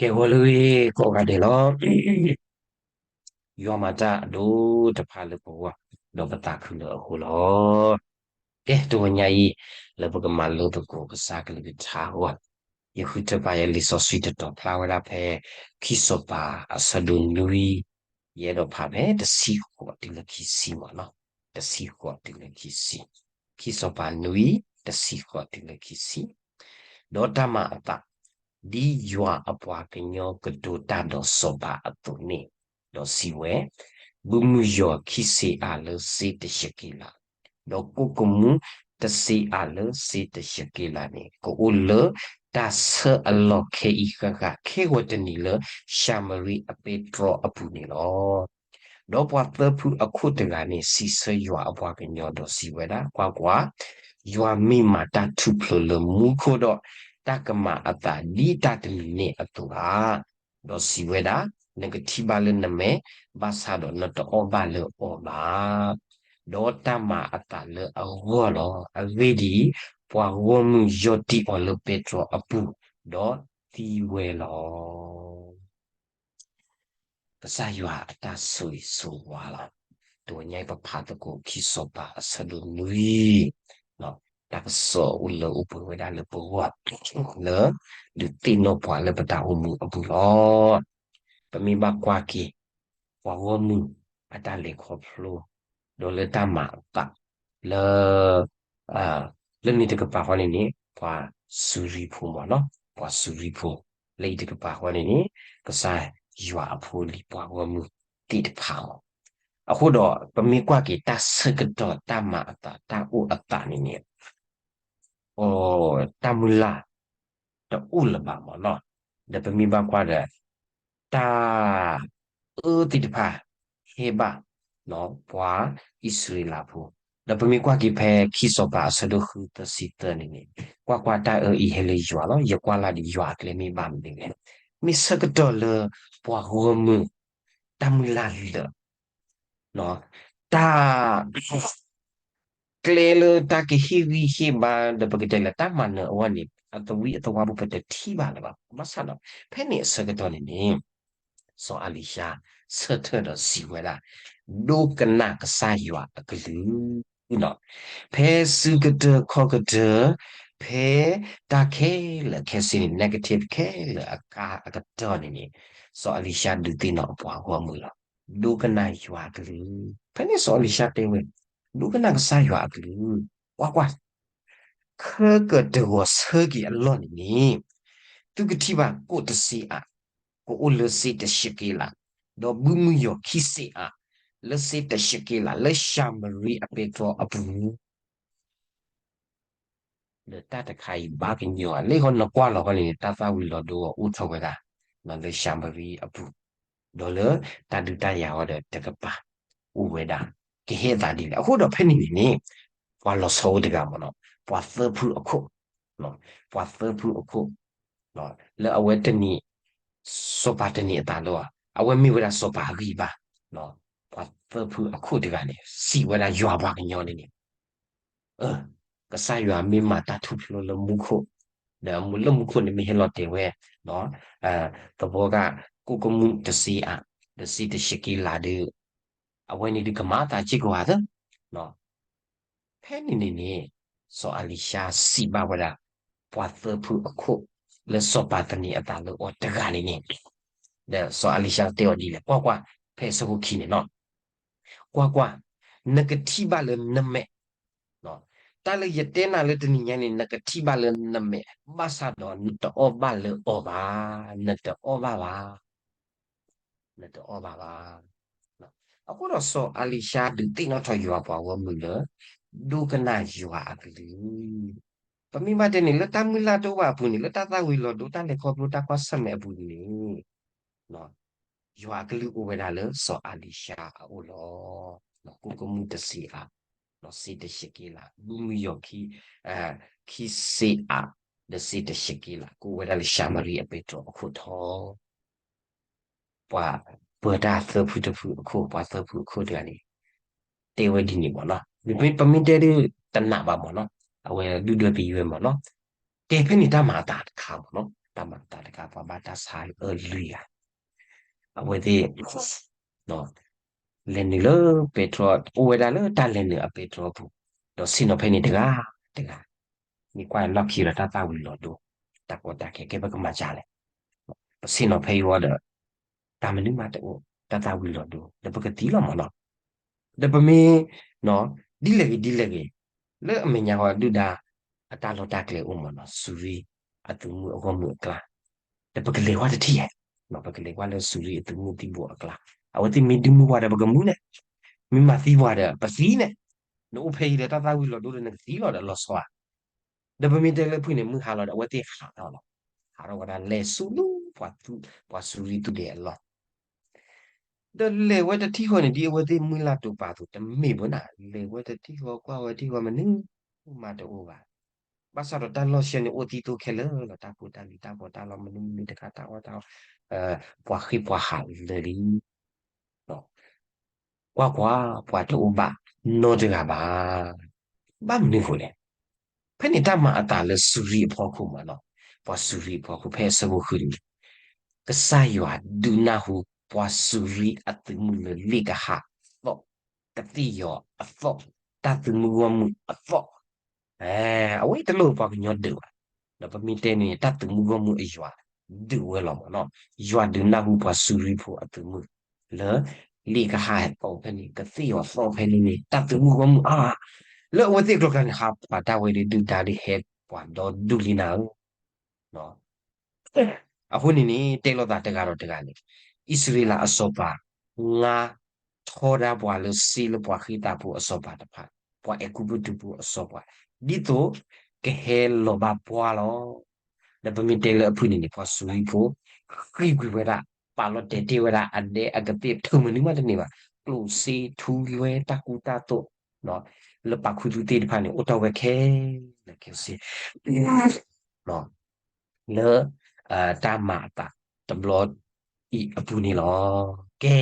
အဲၣ်ဂီၤလၢဂ့ၤကိးဂၤဒဲးလီၤ. ယွၤမၤတၢ်အဒိၣ်တဖၣ်လၢပဂီၢ်, ဒီးပသးခုလၢအဃိလီၤ. ကဲ, တဝီညါအံၤ, လၢပကမၤလိသကိးကစၢ်ကလုၢ်ကထါအဂီၢ်, ယဃုထၢပာ်ယလံာ်စီဆှံတတီၤဖျါဝဲဒၣ်ဖဲ ခံစီၤပၤအဆၢဒိၣ်နွံ, ယအဲၣ်ဒိးဖးဖဲတဆံဃိးတုၤလၢခံဆံမ့ၢ်နီၤ, တဆံဃိးတုၤလၢခံဆံ, ခံစီၤပၤနွံ, တဆံဃိးတုၤလၢခံဆံ. ဒီးတၢ်မၤအသး, ဒ်ယွၤအပှၤကညီကတိၤတၢ်ဒီးစီၤပၤအသိးန့ၣ်, ဒီးစံးဝဲ, ဘုမုၢ်ယီၤခံစ့အၤလၢစ့တၢၡက့လး, ဒီးကိၣ်ကမူၣ်တစ့အၤလၢစ့တၢၡက့လးန့ၣ် ကအိၣ်လၢတၢ်ဆၢအလီၢ်ခဲအံၤဃၣ်ဃၣ် ခဲဂီၤတနံၤလၢၡၤမရံအပဲတြီအပူၤန့ၣ်လီၤ. ဒီးပှၤသၢဖုအခိၣ်တဂၤန့ၣ် စံးဆၢယွၤအပှၤကညီဒီးစံးဝဲဒၣ်, ကွၢ်ကွၢ်, ယွၤမ့ၢ်မၤတၢ်ထူၣ်ဖျိးလၢမူခိၣ်ဒီး, တၢ်ကမၤအသးဒ်တၢ်တမံၤန့ၣ်အသိးဧါ. ဒီးစံးဝဲဒၣ်, နကထံၣ်ဘၣ်လၢနမဲာ်, ဘၣ်ဆၣ်ဒီးနတအီၣ်ဘၣ်လၢအီၤဘၣ်. ဒီးတၢ်မၤအသးလၢအဂီၢ်လီၤ. အဂ့ၢ်ဒ်အံၤ, ပှၤဂီၢ်မုၢ်ယီၢ်တံၢ်အီၤလၢပဲတြီအပူၤ, ဒီးသံဝဲလီၤ. ကစၢ်ယွၤအတၢ်ဆိၣ်ဂ့ၤဆိၣ်ဝါလီၤ. တဝီညါအံၤပဖးသကိးခံစီၤပၤအဆၢဒိၣ်နွံ, တၢ်ကစီၣ်အိၣ်လၢအိၣ်ပှဲၤဝဲဒၣ်လၢပဂီၢ်, လၢ ဒုးသ့ၣ်နီၣ်ပှၤလၢပတၢ်အိၣ်မူအပူၤလီၤ. ပမ့ၢ်ဘၣ်ကွၢ်က့ၤ ပှၤဂီၢ်မုၢ်အတၢ်လဲၤခီဖျိ, ဒီးလၢတၢ်မၤအသး လၢ လၢန့ၣ်တကပၤဃီန့ၣ်န့ၣ် ပှၤစူၤရံဖိမ့ၢ်နီၤ, ပှၤစူၤရံဖိ, လၢအံၤတကပၤဃီန့ၣ်န့ၣ် ကစၢ်ယွၤအဖိလံၤပှၤဂီၢ်မုၢ်သ့ၣ်တဖၣ်လီၤ. အဃိဒီး ပမ့ၢ်ကွၢ်က့ၤတၢ်ဆၢကတီၢ်တၢ်မၤအသးတၢ်အိၣ်အသးန့ၣ်န့ၣ် အိ တၢ်မုၢ်လၢ် တအိၣ်လၢၤဘၣ်မ့ၢ်နီၤ, ဒီးပမ့ၢ်ဘၣ်ကွၢ်ဒီး တၢ် အၢသ့ၣ်တဖၣ် ဟဲဘၣ် ပှၤအံၣ်စရ့လးဖိ, ဒီးပမ့ၢ်ကွၢ်က့ၤဖဲခံစီၤပၤအဆၢဒိၣ်ဃု သၢဆံသၢန့ၣ်န့ၣ်, ကွၢ်ကွၢ်တၢ်အၢအံၤဟဲလၢယွၤလီၤ, ယကွၢ်လၢ်ဒ်ယွၤအကျဲမ့ၢ်ဘၣ်မနုၤလဲၣ်, မ့ၢ်ဆၢကတီၢ်လၢပှၤဂီၢ်မုၢ် တၢ်မုၢ်လၢ်လၢာ် တၢ် ကျဲလၢတၢ်ကဟ့ၣ်ဂံၢ်ဟ့ၣ်ဘါ ဒီးပကတဲလၢတၢ်မၤနၢၤအဂီၢ်န့ၣ် အသဝံအသဝါဖိပတထံၣ်ဘၣ်လၢၤဘၣ်. ဘၣ်ဆၣ်ဒီး ဖဲန့ၣ်အဆၢကတီၢ်န့ၣ်န့ၣ် စီၤအလံၤၡါ ဆၢထၢၣ်ဒီးစံးဝဲဒၣ်, ဒိကနၣ်ကစၢ်ယွၤအကလုၢ် ဖဲစုကတၢၢ်ခီၣ်ကတၢၢ်, ဖဲတၢ်ခဲလၢာ်ခဲဆ့န့ၣ် negative ခဲလၢာ်အကါအကတီၢ်န့ၣ်န့ၣ်, စီၤအလံၤၡါဒုးသ့ၣ်နီၣ်အပှၤဂီၢ်မုၢ်လီၤ. ဒိကနၣ်ယွၤအကလုၢ်. ဖဲန့ၣ်စီၤအလံၤၡါတဲဝဲ, ဒိကနၣ်ကစၢ်ယွၤအကလုၢ်, ကွၢ်ကွၢ် ခဲကတဂီၤဆၢက့ၤအလီၢ်န့ၣ်န့ၣ်, သုကထံၣ်ဘၣ်ကိၣ်တစ့အၤ, ကအိၣ်လၢစ့တၡက့လး, ဒီးဘုမုၢ်ယီၤခံစ့အၤ, လၢစ့တၡက့လး, လၢၡၤမရံအပဲတြီအပူၤ ဒီးတၢ်တခါအံၤဘၣ်ကညီၤ, လၢဃီနကွၢ်လီၤဃီန့ၣ် တၢ်သၣ်ဝံၤလီၤဒိအိၣ်ထီၣ်ဝဲဒၣ် လၢၡၤမရံအပူၤ, ဒီးလၢတၢ်ဒုးတၢ်ယၤဃီဒီးတကပၤ အိၣ်ဝဲဒၣ်, ကဟဲသးဒ်လဲၣ်. အဃိဒီးဖဲန့ၣ်န့ၣ်န့ၣ်, ပှၤလီၤဆီအိၣ်တဂၤမ့ၢ်နီၤ, ပှၤသၢဖုအခိၣ်, ပှၤသၢဖုအခိၣ်, လၢအဝဲတနံၤ စီၤပၤတန့ၢ်အသးလၢၤဘၣ်, အဝဲမ့ၢ်ဝဲဒၣ်စီၤပၤအဂံၢ်ဘါ, ပှၤသၢဖုအခိၣ်တဂၤန့ၣ် စံးဝဲဒၣ်ယွၤပှၤကညီန့ၣ်န့ၣ်, ကစၢ်ယွၤမ့ၢ်မၤတၢ်ထူၣ်ဖျိးလၢမူခိၣ်, ဒီးလၢမူခိၣ်န့ၣ်မ့ၢ်ဟဲလီၤတဲာ်ဝဲ, သဘီက ကိၣ်ကမူၣ်တစ့အၤ, ဒီးစ့တၡက့လးဒီး, အဝဲန့ၣ်ဒုးကမၤအသးစ့ၢ်ကီးဧါသၢ ဖဲန့ၣ်န့ၣ်န့ၣ်, စီၤအလံၤၡါစံးဘၣ်ဝဲဒၣ်, ပှၤသၢဖုအခိၣ်, လၢစီၤပၤသန့ၤအသးလၢအီၤတဂၤန့ၣ်န့ၣ်, ဒီးစီၤအလံၤၡါတဲအီၤဒ်လဲၣ်, ကွၢ်ကွၢ်, ဖဲအဆၢဖိခံန့ၣ်နီၤ, ကွၢ်ကွၢ်, နကထံၣ်ဘၣ်လၢနမဲာ်, တၢ်လၢယတဲနၤလၢတနံၤညါန့ၣ် နကထံၣ်ဘၣ်လၢနမဲာ်, ဘၣ်ဆၣ်ဒီးနတအီၣ်ဘၣ်လၢအီၤဘၣ်, နတအီၣ်ဘၣ်ဘၣ် နတအီၣ်ဘၣ်ဘၣ်. အဃိဒီးစီၤအလံၤၡါဒုးသ့ၣ်နီၣ်ထီၣ်ယွၤပှၤဂီၢ်မုၢ်လၢ ဒိကနၣ်ယွၤအကလုၢ်, ပမ့ၢ်ဘၣ်တဲန့ၣ် လၢတၢ်မုၢ်လၢ်တအိၣ်ဘၣ်အပူၤန့ၣ်, လၢတၢ်သၣ်ဝံၤလီၤဒိတၢ်လဲၤခီဖျိတၢ်ကွၢ်ဆၢၣ်မဲာ်အပူၤန့ၣ် ယွၤအကလုၢ်အိၣ်ဝဲဒၣ်လၢစီၤအလံၤၡါအအိၣ်လီၤ. ကိၣ်ကမူၣ်တစ့အၤ, စ့တၡက့လး, ဘုမုၢ်ယီၤခံ, ခံစ့အၤ, ဒီးစ့တၡက့လး, ကအိၣ်ဝဲဒၣ်လၢၡၤမရံအပဲတြီအခိၣ်ထီ, ပှၤပၢၤတၢ်သၢဖုတဖုအခိၣ်, ပှၤသၢဖုအခိၣ်တဂၤန့ၣ် တဲဝဲဒ်န့ၣ်မ့ၢ်နီၤ, ပမ့ၢ်တဲဒ်တနာ်ဘၣ်မ့ၢ်နီၤ, အဝဲဒုၣ်ဒွဲၣ်ပယွဲမ့ၢ်နီၤ, တဲဖဲန့ၣ်တၢ်မၤအသးတခါမ့ၢ်နီၤ, တၢ်မၤအသးတခါ ပှၤဘၣ်တၢ်ဆါအၢလွံၢ်ဂၤ အဝဲသ့ၣ် လဲၤနုာ်လၢပဲတြီ အိၣ်ဝဲဒၣ်လၢတၢ်လဲၤနုာ်အပဲတြီပူၤ, ဒီးဆ့ၣ်နီၤဖဲန့ၣ်တဂၤတဂၤ, မ့ၢ်ကွၢ်လီၢ်ခံဒီးတၢ်သၣ်ဝံၤလီၤဒိ, တၢ်ကီတၢ်ခဲ ကဲပကမၤဒ်လဲၣ်, ပဆ့ၣ်နီၤဖဲအံၤဝံၤဒီး တၢ်မနုၤမးတအိၣ်, တၢ်သၣ်ဝံၤလီၤဒိ ဒီးပကသံလီၤမၢ်နီၤ. ဒီးပမ့ၢ် ဒ်လဲၣ်ဂ့ၤဒ်လဲၣ်ဂ့ၤ, လၢအမဲာ်ညါဃီဒုၣ်ဒါ အတၢ်လီၢ်တၢ်ကျဲအိၣ်မၢ်နီၤ, စူၤရံအသုးမုၢ်အဂီၢ်မုၢ်အကျါ, ဒီးပကလဲၤဝဲတထံၣ်ဧါ, ပကလဲၤဝဲလၢစူၤရံအသုးမုၢ်သံၣ်ဘိအကျါ, အဝဲသ့ၣ်မ့ၢ်ဒုးမူပှၤဒီးပကမူန့ၣ်, မ့ၢ်မၤသံပှၤဒီးပသံန့ၣ်, နအိၣ်ဖဲအံၤဒီးတၢ်သၣ်ဝံၤလီၤဒိဒီးနကသံလီၤဒီးလီၤဆီဧါ. ဒီးပမ့ၢ်တဲလၢဖုၣ်န့ၣ် မုၢ်ဟါလီၤဒီး အဝဲသ့ၣ်ဟးထီၣ်လီၤ, ဟးထီၣ်ဝဲဒၣ်လဲၤဆူလၢ ပှၤစူၤရံသူဒဲးအလီၢ် ဒီးလဲၤဝဲတထံၣ်ဃီန့ၣ် ဒ်အဝဲသ့ၣ်မုၢ်လၢ်တိာ်ပာ်အသိး တမ့ၢ်ဘၣ်နၤ, လဲၤဝဲတထံၣ်ဃီကွၢ်ဝဲထံၣ်ဃီမနုၤမးတအိၣ်ဘၣ်. ဘၣ်ဆၣ်ဒီးတၢ်လီၢ်ဆှၢန့ၣ်အိၣ်သံသိခဲလၢာ်လီၤ, တၢ်ဖိတၢ်လံၤတၢ်ပီးတၢ်လီမနုၤမနုၤတခါတၢ်အီၣ်တၢ်အီ, ပှၤဃ့ၢ်ပှၤဟးလၢာ်လံ ကွၢ်ကွၢ်, ပှၤတအိၣ်ဘၣ်နီတဂၤဘၣ်. ဘၣ်မနုၤအဃိလဲၣ်. ဖဲန့ၣ်တၢ်မၤအသးလၢစူၤရံအဖီခိၣ်မၢ်နီၤ, ပှၤစူၤရံအဖီခိၣ် ဖဲအဆၢဖိဃုန့ၣ်, ကစၢ်ယွၤဒုးနၢ်ဟူ ပှၤစူၤရံအသုးမုၢ်လၢလ့ၣ်ကဟၣ်အသီၣ်, ကသ့ၣ်ယီၤအသီၣ်, တၢ်သုးမုၢ်ဂီၢ်မုၢ်အသီၣ် အဝဲတလိၣ်ပှၤကညီဒုးဘၣ်. ဒီးပမ့ၢ်တဲန့ၣ် တၢ်သုးမုၢ်ဂီၢ်မုၢ်အယွၤဒုးဝဲလီၤမၢ်နီၤ, ယွၤဒုးနၢ်ဟူပှၤစူၤရံဖိအသုးမုၢ် လၢလ့ၣ်ကဟၣ်ဟဲသီၣ်ဖဲန့ၣ် ကသ့ၣ်ယီၤသီၣ်ဖဲန့ၣ်န့ၣ် တၢ်သုးမုၢ်ဂီၢ်မုၢ်အါ, လၢအဝဲသ့ၣ်ကျိၤကျါန့ၣ် ဟးပှၤတၢ်ဝဲဒၣ်ဒုၣ်ဒါဒ်ဟဲပှၤဒီဒူၣ်လံနၤဧၢ အဃိန့ၣ်န့ၣ် တဲလိာ်သးတဂၤဒီးတဂၤန့ၣ်, အံၣ်စရ့လးအစီၤပၤ ငါထီဒါပှၤလၢစ့လၢပှၤဃ့ၢ်သးဖိအစီၤပၤတဖၣ်, ပှၤအဲၤကူပတူးဖိအစီၤပၤ, ဒ်သိးကဟဲလီၤဘၣ်ပှၤလီၤ. ဒီးပမ့ၢ်တဲလၢအဖုၣ်န့ၣ်န့ၣ် ပှၤစူၤရံဖိ ဃံကွံာ်ဝဲဒၣ်, ပာ်လီၤတဲာ်တ့ၢ်ဝဲဒၣ်အဒဲအကသ့ၣ် ထုးမနုၤမးတန့ၢ်ဘၣ်, ကျိၣ်စ့ထူဝဲတၢ်ကူတၢ်သိး လၢပာ်ခူသူၣ်သ့ၣ်တဖၣ်န့ၣ် အိၣ်ထီၣ်ဝဲခဲလၢာ်ခဲဆ့ လၢ တၢ်မၤအသးတဘျီအံၤအပူၤန့ၣ်လီၤ. ကဲ,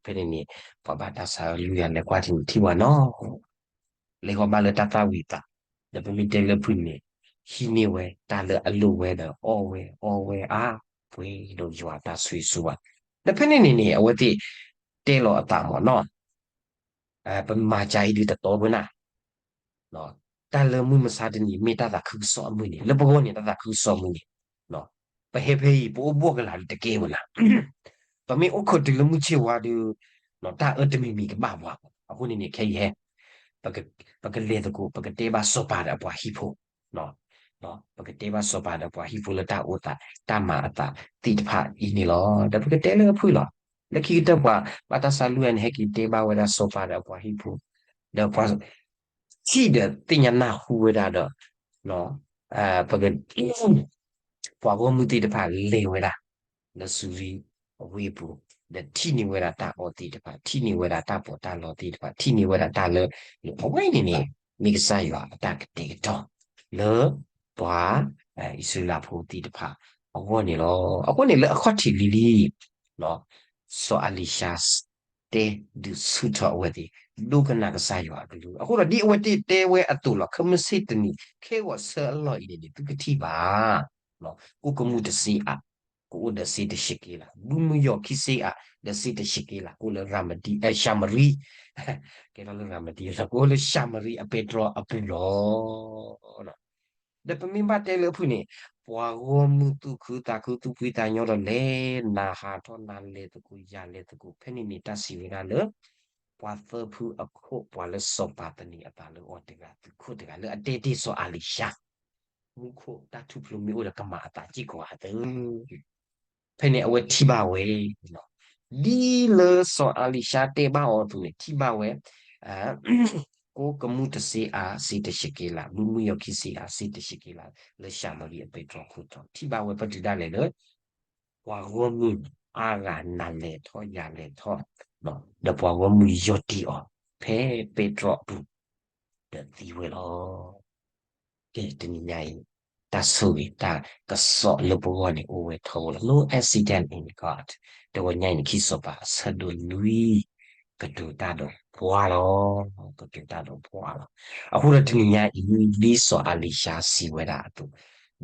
ဖဲန့ၣ်န့ၣ် ပှၤဘၣ်တၢ်ဆါအၢလွံၢ်ဂၤလဲၤကွၢ်ထံန့ၣ်ထံၣ်ဝဲနီၤ, လဲၤဃီၤဘၣ်လၢတၢ်သၣ်ဝံၤအသး, ဒီးပမ့ၢ်တဲလၢဖုၣ်န့ၣ်န့ၣ်, ဟံးန့ၢ်ဝဲတၢ်လၢအလိၣ်ဝဲဒီးအီၣ်ဝဲအီဝဲအါ, ပှဲၤဒီးယွၤတၢ်ဆိၣ်ဂ့ၤဆိၣ်ဝါ, ဒီးဖဲန့ၣ်န့ၣ်န့ၣ် အဝဲသ့ၣ်တဲလီၤအသးမၢ်နီၤ ပမၤကါအံၤဒုးတတီဘၣ်နၤ, တၢ်လၢမုၢ်မဆါတနံၤ မ့ၢ်တၢ်သးခုကစီၣ်အမုၢ်နံၤ, လၢပဂီၢ်န့ၣ် တၢ်သးခုကစီၣ်အမုၢ်နံၤ, ပဟဲဖဲအံၤ ပအိၣ်ဘှီၣ်ကလာ်ဒုးတကဲဘၣ်နၤ, ပမ့ၢ်အိၣ်ခိးတုၤလၢမုၢ်ဆ့ၣ်ဝါဒီး တၢ်အၢတမံၤမံၤကဘၣ်ပှၤ, အဃိန့ၣ်န့ၣ် ခဲအံၤဟဲ ပကလဲၤသကိး ပကတဲဘၣ်စီၤပၤဒီးအပှၤဟံၣ်ဖိ ပကတဲဘၣ်စီၤပၤဒီးပှၤဟံၣ်ဖိလၢတၢ်အိၣ်သး တၢ်မၤအသးသ့ၣ်တဖၣ်အံၤန့ၣ်လီၤ. ဒီးပကတဲလၢအဖုၣ်လီၤ. လၢခံကတၢၢ်ပှၤဘၣ်တၢ်ဆါလွံၢ်ဂၤန့ၣ် ဟဲက့ၤတဲဘၣ်ဝဲဒၣ်စီၤပၤဒီးအပှၤဟံၣ်ဖိ, ဒီးပှၤ ထံၣ်ဒီးသ့ၣ်ညါနၢ်ဟူဝဲဒၣ်ဒီး ပက ပှၤဂီၢ်မုၢ်သ့ၣ်တဖၣ်လဲၤဝဲဒၣ် လၢစူၤရံအဝ့ၢ်အပူၤ, ဒီးထံၣ်န့ၢ်ဝဲဒၣ်တၢ်အီသ့ၣ်တဖၣ်, ထံၣ်န့ၢ်ဝဲဒၣ်တၢ်ပီးတၢ်လီသ့ၣ်တဖၣ်, ထံၣ်န့ၢ်ဝဲဒၣ်တၢ်လၢ အဝဲန့ၣ်န့ၣ် မ့ၢ်ကစၢ်ယွၤအတၢ်ကတဲာ်ကတီၤ လၢ ပှၤအံၣ်စရ့လးဖိသ့ၣ်တဖၣ်အဂီၢ်န့ၣ်လီၤ. အဃိန့ၣ်လၢအခီၣ်ထံးလံၤလံၤ စီၤအၤလံၤၡါ တဲဒုးဆူၣ်ထီၣ်အဝဲသ့ၣ် ဒိကနၣ်ကစၢ်ယွၤအကလုၢ်, အဃိဒီးဒ်အဝဲသ့ၣ်တဲဝဲအသိးလီၤ. ခဲမုၢ်ဆ့ၣ်တနံၤ ခဲဂီၤဆၢအလီၢ်အံၤန့ၣ်န့ၣ် သုကထံၣ်ဘၣ် ကိၣ်ကမူၣ်တဆံအး ကအိၣ်ဒီးစ့တဆံးက့လး, ဘုမုၢ်ယီၤခံဆံအး ဒီးစ့တဆံးက့လး ကအိၣ်လၢရၤမတံ ရှၤမရံ ကဲထီၣ်လၢရၤမတံ ကအိၣ်လၢရှၤမရံအပဲတြီအပူၤလီၤ. ဒီးပမ့ၢ်ဘၣ်တဲလၢအဖုၣ်န့ၣ် ပှၤဂီၢ်မုၢ်သူၣ်ခုသးခု သူၣ်ဖှံသးညီဒီးလဲၤ နၤဟးထီၣ် နၤလဲၤသကိး ယၤလဲၤသကိး, ဖဲန့ၣ်န့ၣ် တၢ်စံးဝဲဒၣ်လၢ ပှၤသၢဖုအခိၣ် ပှၤလၢစီၤပၤသန့ၤအသးလၢအီၤတဂၤ သုးခိၣ်တဂၤ လၢအတဲတ့ၢ်စီၤအၤလံၤၡါ မူခိၣ်တၢ်ထူၣ်ဖျိမ့ၢ်အိၣ်ဒီးကမၤအသးစ့ၢ်ကီးဧါသၢ ဖဲန့ၣ်အဝဲထံၣ်ဘၣ်ဝဲ ဒ်လၢစီၤအၤလံၤၡါတဲဘၣ်အီၤအသိးန့ၣ် ထံၣ်ဘၣ်ဝဲ ကိၣ်ကမူၣ်တဆံအး စ့တဆံးက့လး, ဘုမုၢ်ယီၤခံဆံအး စ့တဆံးက့လး လၢရှၤမရံအပဲတြီခိၣ်တီ, ထံၣ်ဘၣ်ဝဲပတုၤဒၣ်လဲာ်လၢ ပှၤဂီၢ်မုၢ်အါဂၤနၤလဲၤထီၣ်ယၤလဲၤထီၣ်, ဒီးပှၤဂီၢ်မုၢ်ယီၤတံၢ်အီၤ ဖဲပဲတြီအပူၤ ဒီးသံဝဲလီၤ. ကဲ တနံၤညါအံၤ တၢ်ဆိၣ်ဂ့ၤတၢ်ကစီၣ်လၢပဂီၢ်န့ၣ် အိၣ်ဝဲထီဘိလီၤ. No accident in God. တဂီၤညါအံၤန့ၣ် ခံစီၤပၤအဆၢဒိၣ်လွံၢ် ကတိၤတၢ်ဒီးပှၤလီၤ. ကတိၤတၢ်ဒီးပှၤလီၤ. အဃိဒီးတနံၤညါအံၤ ဒ်စီၤအၤလံၤၡါစံးဝဲဒၣ်အသိး,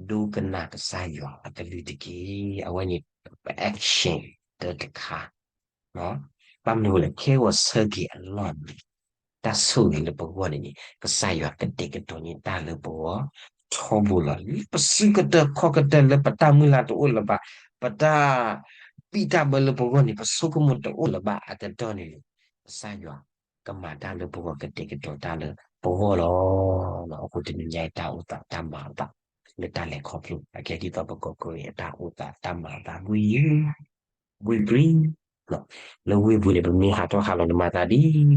ဒိကနၣ်ကစၢ်ယွၤအကလုၢ်တက့ၢ်. အဝဲန့ၣ် ပ action တၢ်တခါ ဘၣ်မနုၤအဃိလဲၣ်, ခဲဂီၤဆၢက့ၤအလီၢ်န့ၣ် တၢ်ဆိၣ်ဂ့ၤလၢပဂီၢ်န့ၣ်န့ၣ် ကစၢ်ယွၤကတဲာ်ကတီၤန့ၢ်တၢ်လၢပဂီၢ်ထီဘိလီၤ. လၢပစုကတၢၢ်ခီၣ်ကတၢၢ်လၢပတၢ်မုၢ်လၢ်တအိၣ်လၢၤဘၣ်, ပတၢ်ဘံၣ်တၢ်ဘၢလၢပဂီၢ်န့ၣ် ပဆိကမိၣ်တအိၣ်လၢၤဘၣ်အကတီၢ်န့ၣ်န့ၣ် ကစၢ်ယွၤကမၤတၢ်လၢပဂီၢ် ကတဲာ်ကတီၤတၢ်လၢပဂီၢ်လီၤ. အဃိတနံၤညါအံၤ တၢ်အိၣ်သးတၢ်မၤအသး လၢတၢ်လဲၤခီဖျိ အကဲဒ်သိးပကီၢ်ကီၢ်အံၤ အတၢ်အိၣ်သးတၢ်မၤအသး ဝံၢ်ယုၢ် ဝံၢ်ပြံ လၢဝ့ၢ်ပူၤန့ၣ် ပမ့ၢ်ဟးထီၣ်ဟးလီၤန့ၣ် မၤသးဒ်သိးဒီး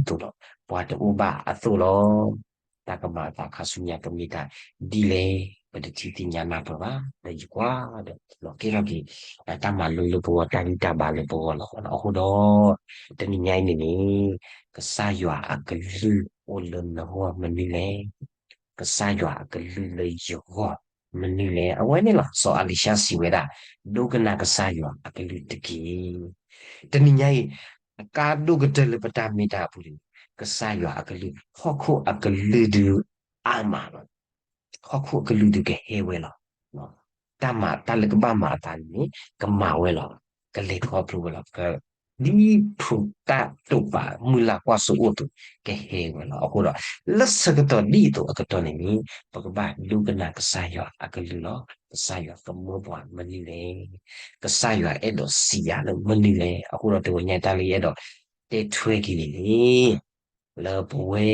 ပှၤတအိၣ်ဘၣ်အသိးလီၤ. တၢ်ကမၤအသးခါဆူညါ ကမ့ၢ်တၢ်ဒ်လဲၣ် ပတထံၣ်သ့ၣ်ညါနၢ်ပၢၢ်ဘၣ်. ဒီးယကွၢ်ဒီး လီၤက့ၤထီၣ်က့ၤ တၢ်မၤလိလၢပဂီၢ် တၢ်ဂံၢ်တၢ်ဘါလၢပဂီၢ်လီၤ. အဃိဒီး တနံၤညါအံၤန့ၣ်န့ၣ် ကစၢ်ယွၤအကလုၢ်အိၣ်လၢနဂီၢ်မနုၤလဲၣ်. ကစၢ်ယွၤအကလုၢ်လၢယဂီၢ်မနုၤလဲၣ်. အဝဲန့ၣ်လီၤ စီၤအလံၤၡါစံးဝဲဒၣ် ဒိကနၣ်ကစၢ်ယွၤအကလုၢ်တက့ၢ်. တနံၤညါအံၤ အကါဒိၣ်ကတၢၢ်လၢပတၢ်မ့ၢ်တၢ်အပူၤန့ၣ် ကစၢ်ယွၤအကလုၢ် ဟီၣ်ခိၣ်အကလုၢ်ဒုးအါမးလီၤ. ဟီၣ်ခိၣ်အကလုၢ်ဒုးကဟဲဝဲလီၤ. တၢ်မၤ တၢ်လၢကဘၣ်မၤအသးန့ၣ် ကမၤဝဲလီၤ. ကလဲၤခီဖျိဝဲလီၤ. ဒ်ဖုးတၢ်တိာ်ပာ်မုၢ်လၢ်ကွၢ်စိအိၣ်အသိး ကဟဲဝဲလီၤ. အဃိဒီး လၢဆၢကတီၢ်ဒ်အသိးအကတီၢ်န့ၣ်န့ၣ် ပကဘၣ်ဒိကနၣ်ကစၢ်ယွၤအကလုၢ်လီၤ. ကစၢ်ယွၤကမၢပှၤမနုၤလဲၣ်. ကစၢ်ယွၤအဲၣ်ဒိးစံးယၤလၢမနုၤလဲၣ်. အဃိဒီးတဂီၤညါတၢ်လၢယအဲၣ်ဒိးတဲထွဲက့ၤန့ၣ်န့ၣ် လၢပဝဲ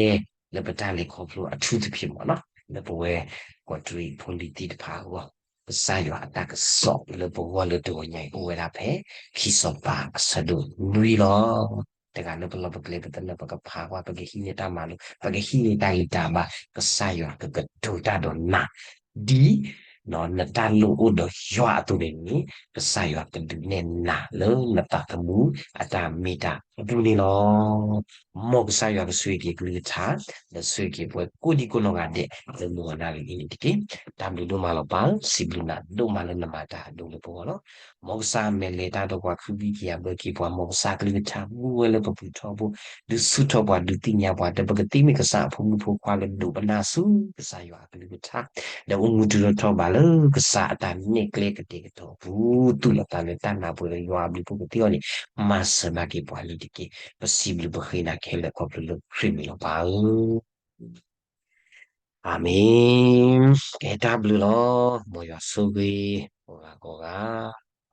လၢပတၢ်လဲၤခီဖျိအထူသဖြင့်မ့ၢ်နီၤ လၢပဝဲ ကီးတရံးဖိလံၤသ့ၣ်တဖၣ်အဂီၢ် ကစၢ်ယွၤအတၢ်ကစီၣ်လၢပဂီၢ်လၢတဂီၤညါအံၤ အိၣ်ဝဲဒၣ်ဖဲ ခံစီၤပၤအဆၢဒိၣ်နွံလီၤ. တဂၤလၢပလီၢ်ပကျဲ ပသနၢၣ် ပကဖးကွၢ် ပကဟံးန့ၢ်တၢ်မၤလိ ပကဟံးန့ၢ်တၢ်ဂံၢ်တၢ်ဘါ ကစၢ်ယွၤကကတိၤတၢ်ဒီးနၤ ဒ် နတၢ်လိၣ်အိၣ်ဒီးယွၤအသိးန့ၣ်န့ၣ် ကစၢ်ယွၤကဒုးနဲၣ်နၤလၢနသးသမူအတၢ်မ့ၢ်တၢ်အပူၤန့ၣ်လီၤ. မ်ကစၢ်ယွၤကဆိၣ်ဂ့ၤက့ၤအကလုၢ်ကထါ ဒီးဆိၣ်ဂ့ၤက့ၤပှၤကိးဒံကိးနီၢ်ဂၤဒဲး လၢမုၢ်ဂီၤနၣ်ရံၣ်အံၤန့ၣ်တက့ၢ်. တၢ်ဘျုးဒိၣ်မးလီၤပၢ်ဧၢ, စံးဘျုးနၤဒိၣ်မးလၢနမၤတၢ်အဒိၣ်လၢပဂီၢ်လီၤ. မ်ကစၢ်မဲာ်လဲၤတၢ်ဒီးပှၤခုဘံၣ်ကယၤဘၢက့ၤပှၤ, မ်ကစၢ်အကလုၢ်ကထါမူဝဲလၢပပူၤထီဘိ, ဒုးဆူၣ်ထီၣ်ပှၤ ဒုးသ့ၣ်ညါပှၤ ဒီးပကသ့မ့ၢ်ကစၢ်အဖိမုၣ်ဖိခွါလၢဒိးပနၢ်ဆူကစၢ်ယွၤအကလုၢ်ကထါ, ဒီးအိၣ်မူတုၤထီၣ်ထီၣ်ဘးလၢကစၢ်အတၢ်နဲၣ်ကျဲကတဲာ်ကတီၤအပူၤ, သူၣ်လီၤသးလၢတၢ်နၢ်ပၢၢ်လၢယွၤအဘျုးအဖှိၣ်ကသ့အီၤန့ၣ်, မၤစၢၤဘၣ်က့ၤပှၤလံတက့ၢ်. ပစံးဘျုးပဃ့နၤခဲလၢာ်ခီဖျိလၢခရံာ်မံၤလီၤပၢ်ဧၢ. အၤမ့ၣ်. ကဲတၢ်ဘျုးလီၤ. မ်ယွၤဆိၣ်ဂ့ၤ ကိးဂၤကိးဂၤ